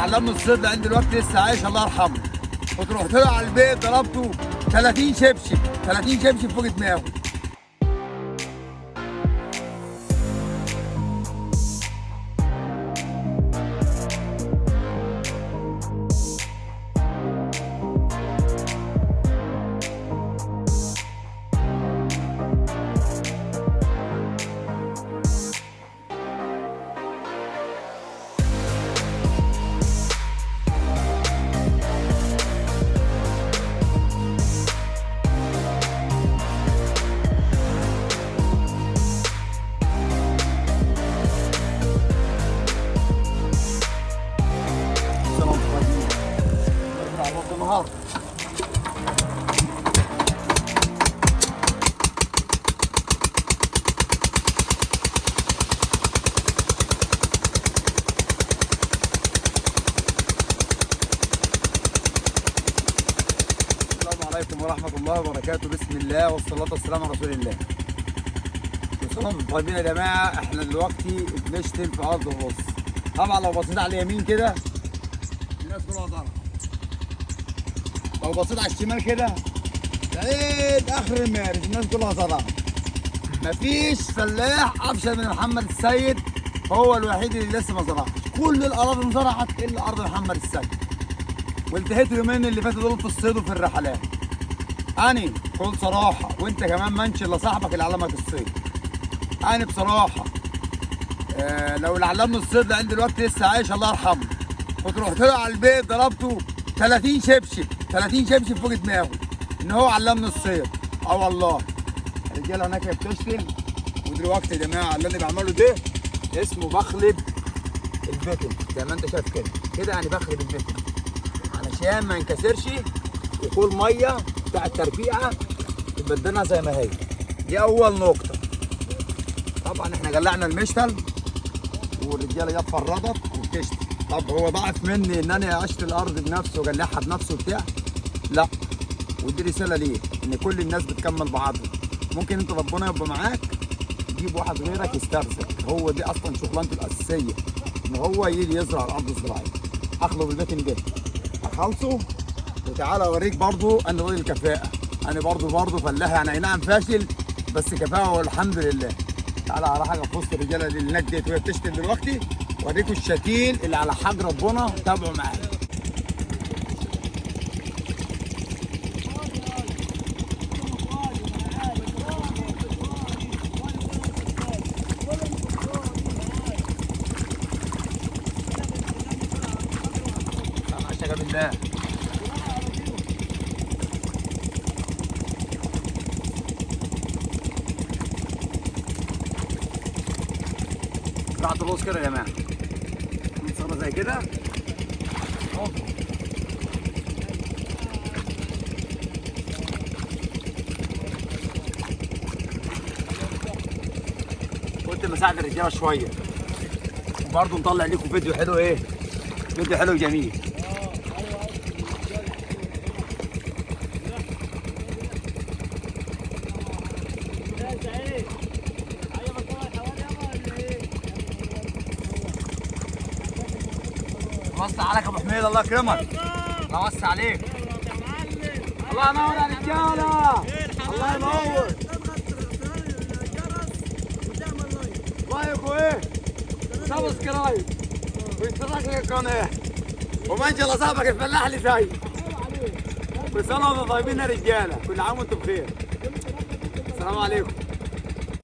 علمني الصيد لعند دلوقتي لسه عايش الله يرحمه. كنت رحت له على البيت ضربته 30 شبشب، 30 شبشب فوق دماغه. السلام عليكم ورحمة الله وبركاته. بسم الله والصلاة والسلام على رسول الله. كل سنة وانتم طيبين يا جماعة. احنا دلوقتي بنشتم في أرض الرص. طبعا لو بصيت على اليمين كده الناس كلها ضرب، لو بصيت على الشمال كده لقيت آخر المارج الناس كلها زرعت. مفيش فلاح أفشل من محمد السيد، هو الوحيد اللي لسه ما زرعش. كل الأراضي انزرعت إلا أرض محمد السيد. وانتهيت اليومين اللي فاتوا دول في الصيد وفي الرحلات. أنا بكل صراحة، وأنت كمان منش إلا صاحبك اللي علمك الصيد. أنا بصراحة لو اللي علمني الصيد لعند دلوقتي لسه عايش الله يرحمه، كنت رحت له على البيت ضربته 30 شبشب، 30 شبشب فوق دماغه إن هو علمني الصيد. أه والله الرجالة هناك بتشتم. ودلوقتي يا جماعة اللي أنا بعمله ده اسمه بخلب البتن، زي ما أنت شايف كده كده، يعني بخلب البتن علشان ما ينكسرش وكل مية بتاع التربيعه تبدلها زي ما هي. دي اول نقطة. طبعا احنا جلعنا المشتل والرجاله جت فرضت وبتشتل. طب هو ضعف مني ان انا اشتري الارض بنفسي واجلعها بنفسي وبتاع؟ لا. ودي رسالة ليه، ان كل الناس بتكمل بعضها. ممكن انت ربنا يبقى معاك تجيب واحد غيرك يسترزق، هو دي اصلا شغلانته الاساسية ان هو يجي يزرع الارض الزراعية. اخلب البيتن ده اخلصه وتعالى اوريك برضو انا راجل كفاءة. انا برضو فلاح، يعني اي نعم فاشل بس كفاءة والحمد لله. تعالى على حاجة في وسط الرجالة اللي هناك ديت وهي بتشتم دلوقتي، اوريكم الشتيل اللي على حاج ربنا. تابعوا معايا. بالله زرعة الرز كده يا جماعة، صورة زي كده. قلت مساعد الرجالة شوية وبرضه نطلع لكم فيديو حلو. ايه فيديو حلو وجميل. وسع عليك يا ابو حميد، الله يكرمك. الله يوسع عليك. الله ينور يا رجاله، الله ينور. like وايه subscribe واشتراك للقناة ومنشل لصاحبك الفلاح اللي زيك. كل سنة وانتم طيبين يا رجاله، كل عام وانتم بخير. السلام عليكم.